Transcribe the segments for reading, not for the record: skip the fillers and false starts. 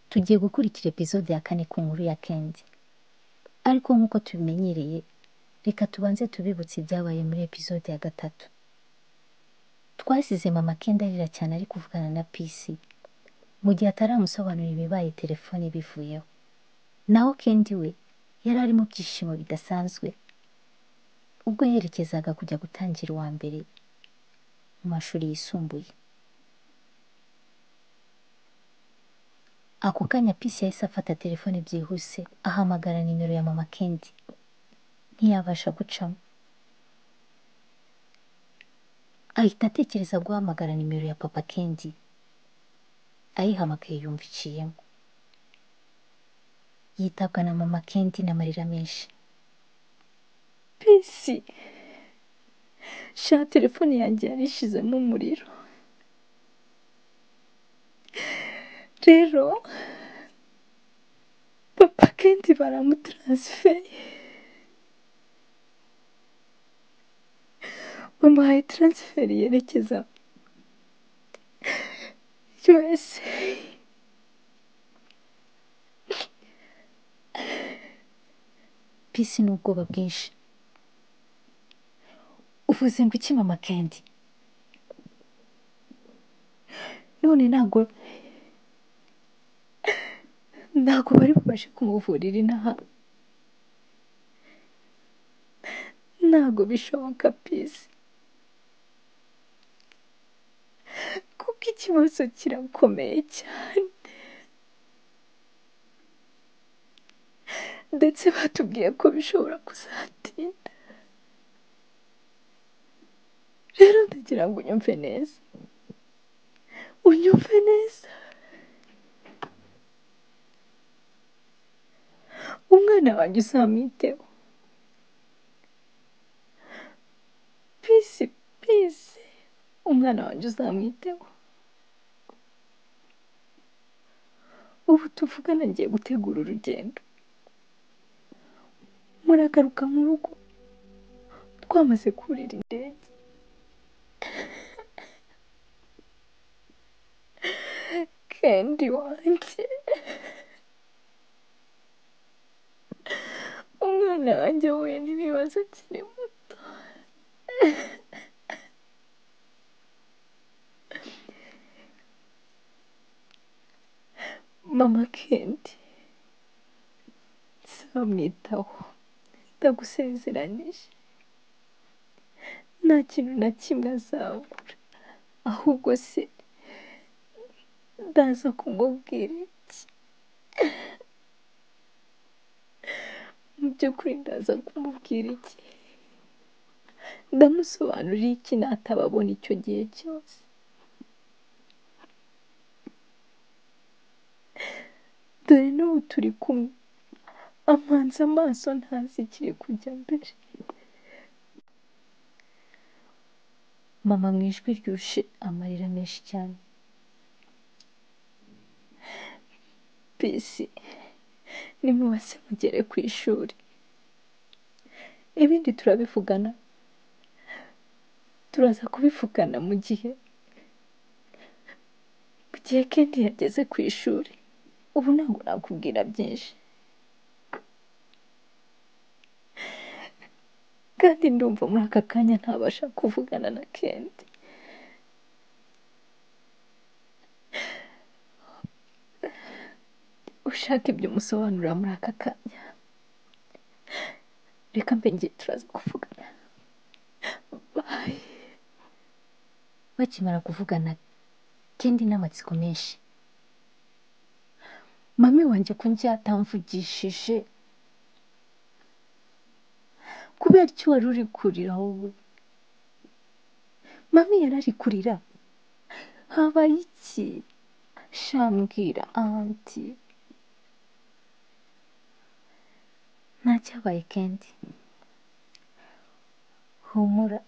Tugiye gukurikira episode ya 4 ku nkuru ya Kendi. Ariko nk'uko tubimenyereye, reka tubanze tubibutse ibyabaye muri episode ya 3. Twasize mama Kendi arira cyane ari kuvugana na PC, mu gihe ataramusobanurira ibibaye telefone bivuyeho. Naho Kendi we yari ari mu byishimo bidasanzwe ubwo yerekezaga kujya gutangira uwa mbere mu mashuri yisumbuye. Ako kanya Peace yahise afata telefone byihuse ahamagara nimero ya mama Kendi, ntiyabasha gucamo. Ahita atekereza guhamagara nimero ya papa Kendi, ayihamagaye yumva iciyemo. Yitabwa na mama Kendi n'amarira menshi. Peace, sha telefone yanjye yarishizemo umuriro. Rero papa Kendi baramutransfeye, bamuhaye transfer yerekeza USA. Peace n'ubwoba bwinshi. Uvuze ngo iki mama Kendi? None ntabwo bari bubashe kumuvurira inaha. Ntabwo bishoboka Peace, kuko ikibazo kirakomeye cyane, ndetse batubwiye ko bishobora kuzatinda. Rero ndagira ngo unyumve neza, unyumve neza. Umwana wanjye uzamwiteho. Peace, Peace, umwana wanjye uzamwiteho. Ubu tuvugana ngiye gutegura urugendo, muragaruka mu rugo twamaze kurira indege. Kendi wanjye, umwana wanjye ahuye n'ibibazo akiri muto. Mama Kendi nzamwitaho, ndagusezeranije, nta kintu na kimwe azabura. Ahubwo se ndaza kumubwira iki? Mu by'ukuri ndaza kumubwira iki? Ndamusobanurira iki natababona icyo gihe cyose? Dore n'ubu turi kumwe, amanza amaso ntazi ikiri kujya mbere. Mama mu ijwi ryuje amarira menshi cyane. Peace, nimubase mugere ku ishuri, ibindi turabivugana, turaza kubivugana mu gihe Kendi yageze ku ishuri. Ubu ntabwo nakubwira byinshi, kandi ndumva muri aka kanya ntabasha kuvugana na Kendi. Ushaka ibyo umusobanurira muri aka kanya, reka mbe ngiye, turaza kuvugana. Bye. Bakimara kuvugana, Kendi n'amatsiko menshi. Mami wanjye ko njye atamvugishije, kubera icyo wari uri kurira wowe? Mami yari ari kurira, habaye iki? Shambwira anti. Ntacyabaye Kendi, humura,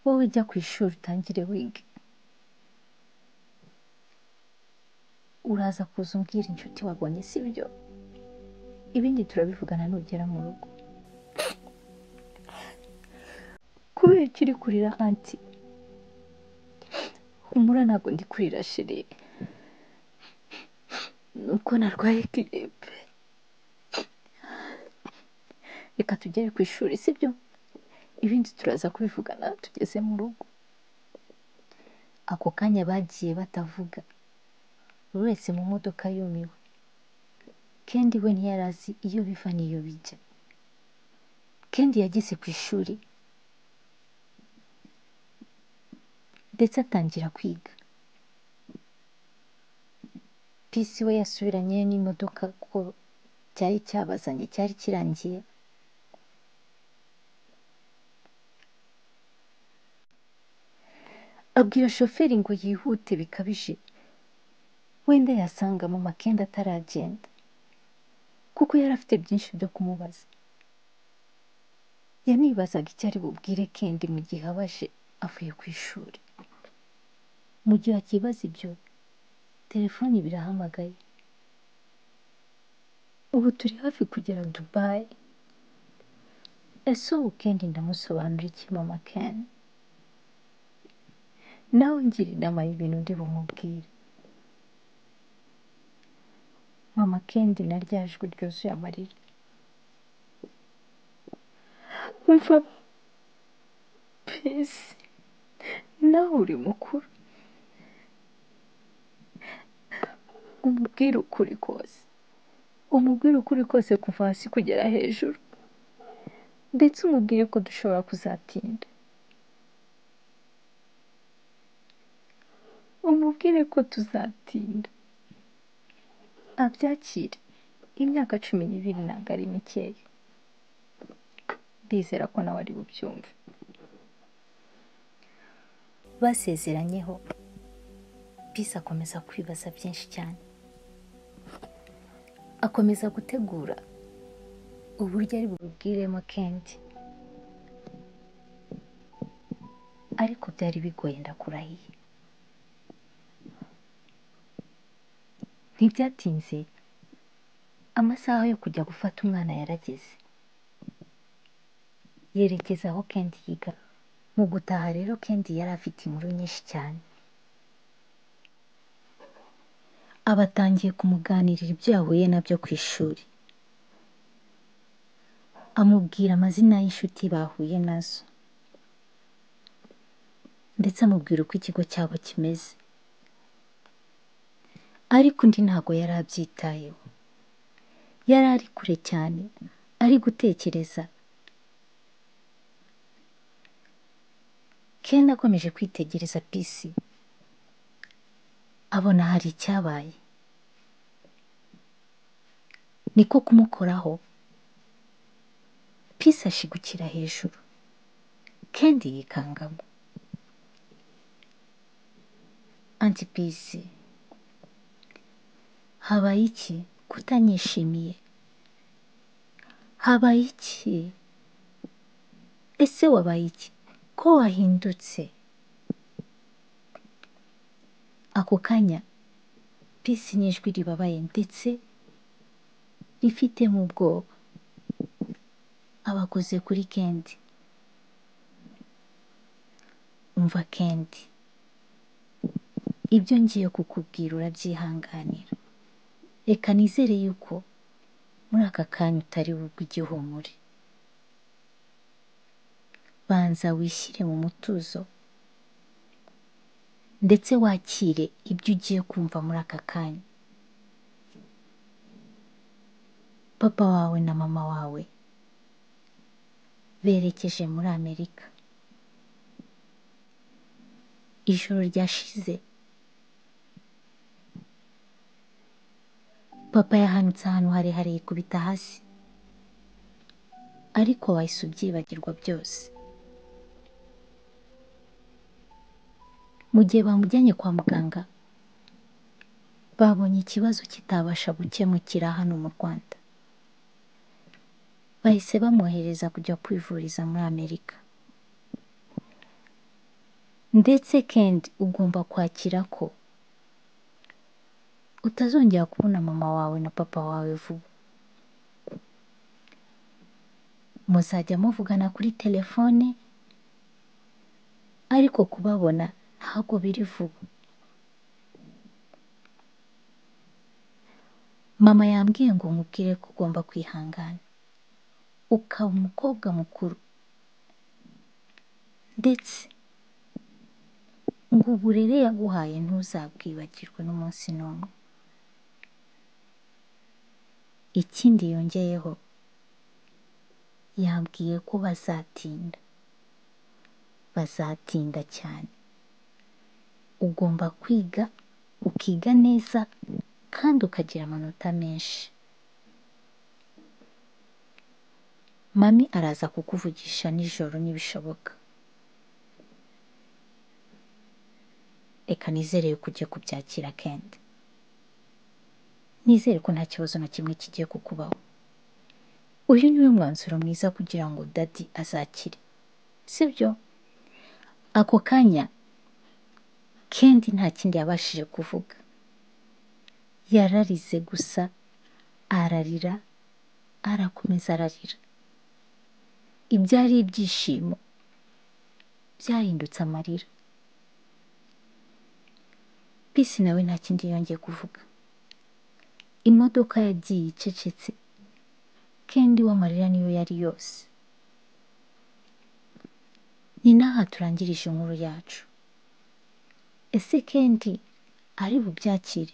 wowe jya ku ishuri utangire wige. Uraza kuza umbwira inshuti wabonye, sibyo? Ibindi turabivugana nugera mu rugo. Kubera icyo uri kurira anti? Humura ntabwo ndi kurira sheri. Nuko narwaye giripe. Reka tugere ku ishuri, sibyo? Ibindi turaza kubivugana tugeze mu rugo. Ako kanya bagiye batavuga, buri wese mu modoka yumiwe. Kendi we ntiyari azi iyo biva n'iyo bijya. Kendi yageze ku ishuri ndetse atangira kwiga. Peace we yasubiranye n'imodoka kuko cyari cyabazanye, cyari kirangiye. Abwira shoferi ngo yihute bikabije, wenda yasanga mama Kendi ataragenda, kuko yari afite byinshi byo kumubaza. Yanibazaga icyo ari bubwire Kendi mu gihe abaje avuye ku ishuri. Mu gihe akibaza ibyo, telefoni birahamagaye. Ubu turi hafi kugera Dubai. Ese ubu Kendi ndamusobanura iki mama Ken? Nawe ngira inama y'ibintu ndi bumubwire. Mama Kendi na rya jwi ryuzuye amarira. Umva Peace, nawe uri mukuru, umubwire ukuri kose, umubwire ukuri kose kuva hasi kugera hejuru, ndetse umubwire ko dushobora kuzatinda, umubwire ko tuzatinda, abyakire. Imyaka 12 ntabwo ari mikeya, ndizera ko nawe ari bubyumve. Basezeranyeho, Peace akomeza kwibaza byinshi cyane, akomeza gutegura uburyo ari bubwiremo Kendi, ariko byari bigoye ndakurahiye. Ntibyatinze, amasaha yo kujya gufata umwana yarageze, yerekeza aho Kendi yiga. Mu gutaha rero Kendi yari afite inkuru nyinshi cyane. Abatangiye kumuganirira ibyo yahuye nabyo ku ishuri, amubwira amazina y'inshuti bahuye nazo, ndetse amubwira uko ikigo cyabo kimeze. Ariko undi ntabwo yari abyitayeho, yari ari kure cyane, ari gutekereza. Kendi akomeje kwitegereza Peace, abona hari icyabaye, niko kumukoraho. Peace ashigukira hejuru, Kendi yikangamo. Anti Peace, habaye iki kutanyishimiye? Habaye iki? Ese wabaye iki ko wahindutse? Ako kanya Peace n'ijwi ribabaye ndetse rifitemo ubwoba abakoze kuri Kendi. Umva Kendi, ibyo ngiye kukubwira urabyihanganira. Reka nizere yuko muri aka kanya utari bugwe igihumure. Banza wishyire mu mutuzo ndetse wakire ibyo ugiye kumva muri aka kanya. Papa wawe na mama wawe berekeje muri Amerika. Ijoro ryashize papa yahanutse ahantu harehare yikubita hasi, ariko wahise ubyibagirwa byose. Mu gihe bamujyanye kwa muganga, babonye ikibazo kitabasha gukemukira hano mu Rwanda. Bahise bamwohereza kujya kwivuriza muri Amerika. Ndetse Kendi ugomba kwakira ko utazongera kubona mama wawe na papa wawe vuba. Muzajya muvugana kuri telefone, ariko kubabona ntabwo biri vuba. Mama yambwiye ngo nkubwire ko ugomba kwihangana ukaba umukobwa mukuru, ndetse ngo uburere yaguhaye ntuzabwibagirwe n'umunsi n'umwe. Ikindi yongeyeho, yambwiye ko bazatinda, bazatinda cyane. Ugomba kwiga, ukiga neza kandi ukagira amanota menshi. Mami araza kukuvugisha nijoro nibishoboka. Reka nizere yuko ugiye kubyakira Kendi. Nizere ko nta kibazo na kimwe kigiye kukubaho. Uyu niwe mwanzuro mwiza kugira ngo daddy azakire, sibyo? Ako kanya Kendi nta kindi yabashije kuvuga, yararize gusa, ararira, arakomeza ararira. Ibyari ibyishimo byahindutse amarira. Peace nawe nta kindi yongeye kuvuga. Imodoka yagiye icecetse, Kendi w'amarira niyo yari yose. Ni n'aha turangirije inkuru yacu. Ese Kendi ari bubyakire?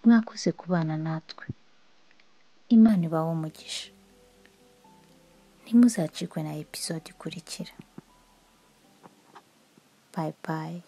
Mwakoze kubana natwe. Imana ibahe umugisha. Ntimuzacikwe na episode ikurikira. Bye bye.